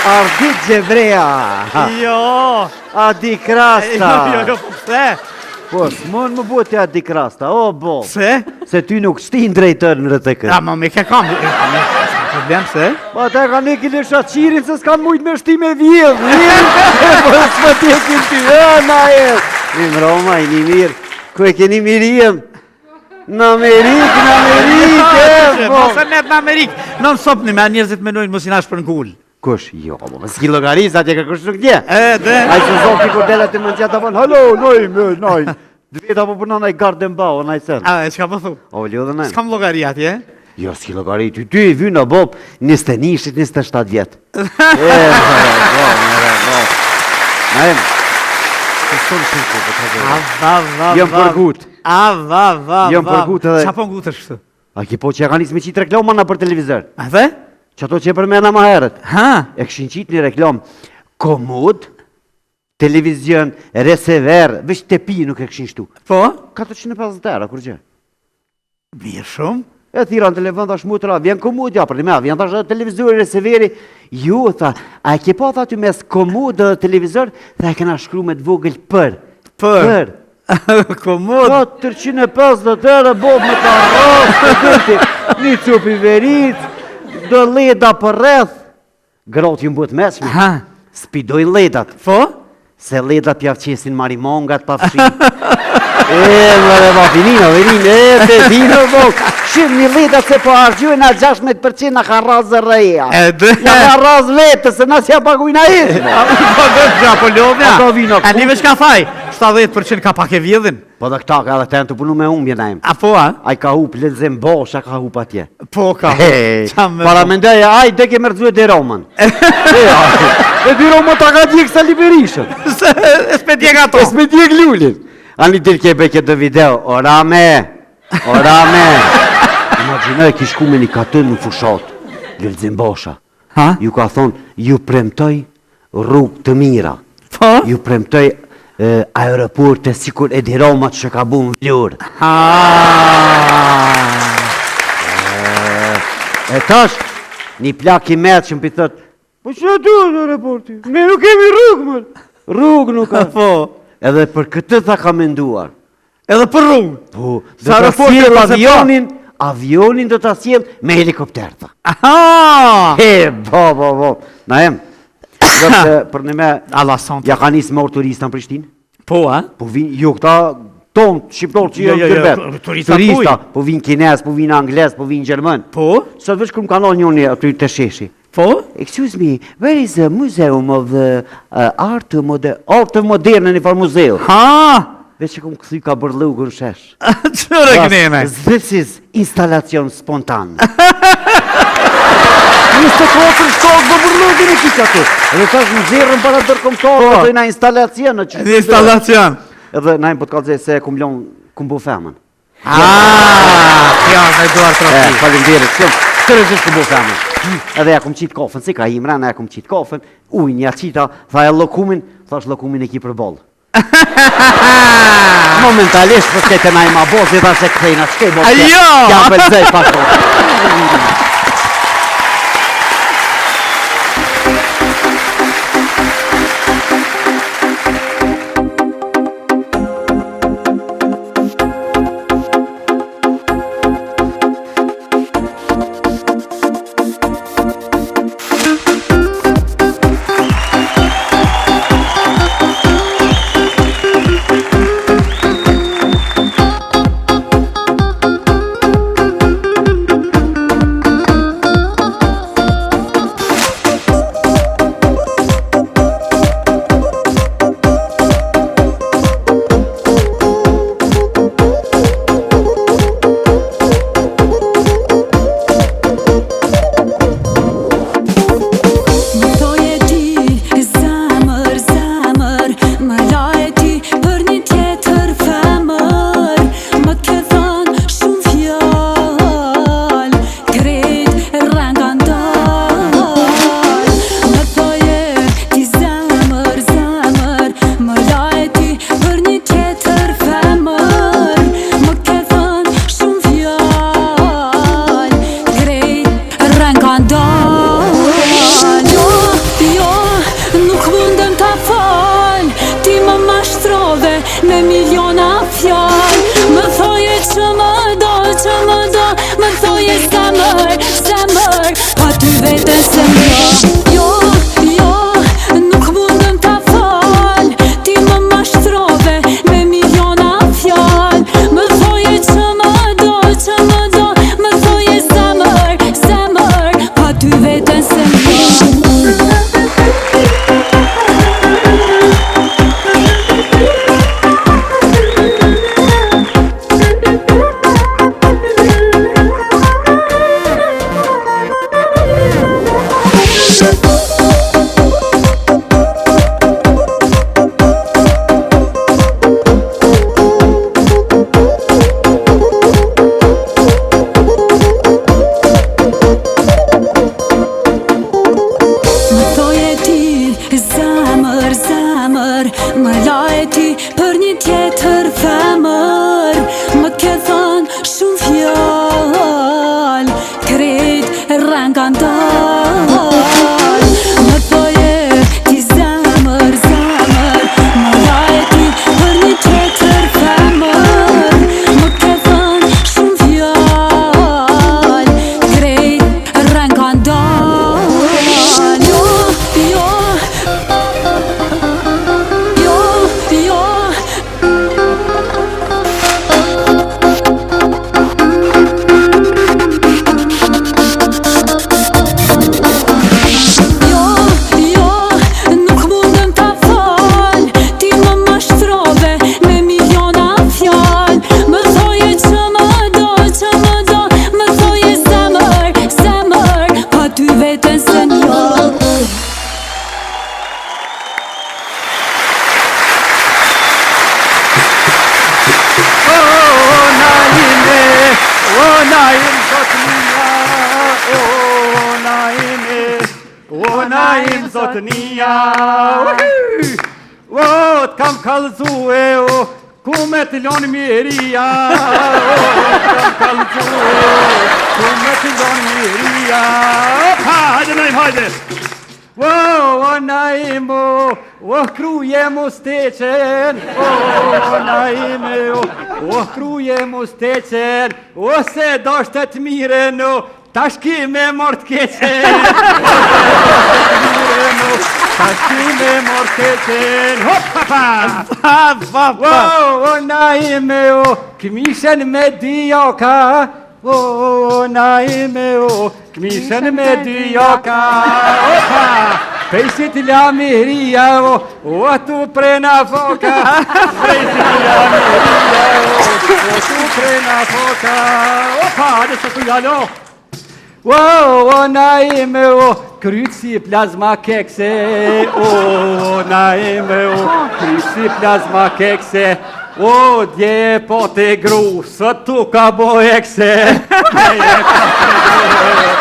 Ardit Gjebrea. Jo. Adi Krasta. Jo, jo, jo, po pse? Po, s'mon më bëhet ti Adi Krasta, o bo. Pse? Se ty nuk shtin drejtor në RTK. A, ma me ke kam, problem pse? Po ata e kanë hek Ilir Shaqirin se s'kanë mujtë me shti me vjedh, vjedh, po s'po t'hekin ty, e, na e. Mi mroma, i një mirë, ku e keni Mirijem? Në Amerikë, në Amerikë, e, po. Mos e met në Amerikë, non stop një me njerëzit menojnë mos i na shpërngul. Kush? Jo, po, po s'ki llogari, sa atje kërkush nuk dje. E, dhe. Ai që zoti kur del aty më gjatë apo, hello, noj, noj, noj. Dveta po punon ai Gardenbau, naj sen. A, e çka po thu? O, lodhën ai. S'kam llogari atje. Jo, s'ki llogari, ty ty i vyn o bob 21-shit, 27 vjet. E, po, po, po. Naim. Të shkon shumë po, po ta A, va, va, Jam va. përgut. A, va, va, Jam va. përgut edhe- Qa po ngutesh kështu? A ki po që ja ka nisë me qitë reklama na për televizor? A dhe? Që ato që e përmena ma herët. Ha? E kishin qitë një reklam komod, televizion, receiver, veç tepi nuk e kishin shtu. Po? 450 euro, kur gjë. Mirë shumë. E thira në telefon, thash mutra, vjen komod, ja, për me, vjen thash edhe televizori, receveri. Jo, tha, a e ke pa tha aty mes komod dhe televizor, tha e kena shkru me të vogël për. Për. Për. Komod. 450 euro, bo, me ta rrasë, të dëti, një cupi veric, do leda për rreth. Gratë ju mbuhet mesme, Ha. s'pi dojnë ledat. Po? Se ledat pja qesin marimongat pa fshi. E, më dhe pa finino, finino, e, te dino, bo. Shim një ledat se po harxhojnë na 16% na ka rrazë reja. E, dhe. Ja ka rrazë vetë, se na s'ja pagujna hiç. bo. Po dhe gja, po lodhja. Ato vina A një veç ka thaj, 70% ka pak e vjedhin. Po dhe këta ka edhe të janë të punu me humbje na A po, a? Ai ka hup, Lulzim Basha ka hup atje. Po ka. Hey, Qa me para mendoj, ai dhe ke mërzu Edi Ramën. E, Edi Rama ta ka djeg Sali Berishën. Se e s'pe djeg ato. E s'me djeg Lulin. Ani del ke bëj këtë video, o Rame, o Rame. Imagjinoj, ki shku me një katën në fushat, Lulzim Basha. Ha? Ju ka thonë, ju premtoj rrugë të mira. Po? Ju premtoj e, aeroporte sikur Edi Rama që ka bu në Vlorë. Ha. E tash, një plak i metë që më pi thot, po që duhet aeroporti? Ne nuk kemi rrugë, më. Rrugë nuk ka. Po. Edhe për këtë tha ka menduar. Edhe për rrugë. Po, do Sa ta aeroporti sjell po se avionin, avionin do ta sjell me helikopter, tha. Aha! He, bo, bo, bo. Naim, do të për në me, Allah sonte. ja ka nisë me orë turista në Prishtinë? Po, a? Po vin, jo këta tonë shqiptarë që Jo, janë jo, jo, gurbet. turista turista, tuj. po vin kinez, po vin anglez, po vin gjerman. Po? Sot veç kur më ka ndalë njëri aty te sheshi. Po? Excuse me, where is the museum of the uh, art modern, art moderne në farë muzeu? Ha! Veç që kom kthy ka bërllugën në shesh. Qëre kënene? This is instalacion spontan. 24 shkak do bërllugën e kisha aty. Edhe tash në zerën para ndërkombëtar, po dojna instalacion në Një instalacion. Edhe na po të kallzoj se e kum lon kum bu femën. Ah, kjo me duar E, troki. faleminderit shumë. Seriozisht kum bu femën. Edhe ja kum qit kafën, si ka imra, ja kum qit kafën, ujin ja qita, tha e llokumin, thash llokumin e ki përballë. Momentalisht, po s'ke të na i ma bozi, tha se kthejna, ç'ke bo? Ajo! Ja pëlqej pak. po. thoje zemër, zemër Pa ty veten s'e njoh Jo, jo, nuk mundem ta fal Ti më mashtrove me miliona fjalë Më thoje që më do, që më do Më thoje zemër, zemër Pa ty veten s'e njoh Më thoje ti, zemër, zemër Më laje ti për një tjetër femër Më ke thënë shumë fjalë Krejt rrenë kanë dalë Më thoje ti zemër, zemër Më laje ti për një tjetër femër Më ke thënë shumë fjalë Krejt rrenë kanë dalë Jo, jo Jo, jo Jo, jo, nuk mundem ta fal Ti më mashtrove me miliona fjalë Më thoje që më do, që më do Më thoje zemër, zemër Pa ty veten s'e njoh O, Naime, o, Naim zotnia, o, Naime, o, Naim zotnia, o, të kam kallzue, o, ku me të lonë miria, o, të kam kallzue, o, ku me të lonë miria, opa, hajde Naim, hajde! O, o, Naim, o, o, kruje musteqen, o, Naim, o, o, kruje musteqen, o, se doshte të miren, o, tash ki me mort keqen, o, se doshte të miren, o, tash ki me mort keqen, hop, pa, pa! Pa, pa, pa. O, o, Naime, o, këmishën me dy joka, o, o, Naime, o, këmishën me dy joka, opa, Pejsit la mihria, o, o, tu prena foka, pejsit la mihria, o, o, tu prena foka, opa, hajde se tu jalo. O, o, Naime, o, kryt si plazma kekse, o, o, Naime, o, kryt si plazma kekse, o, dje po te gru, sot tu ka bo ekse, dje po te gru,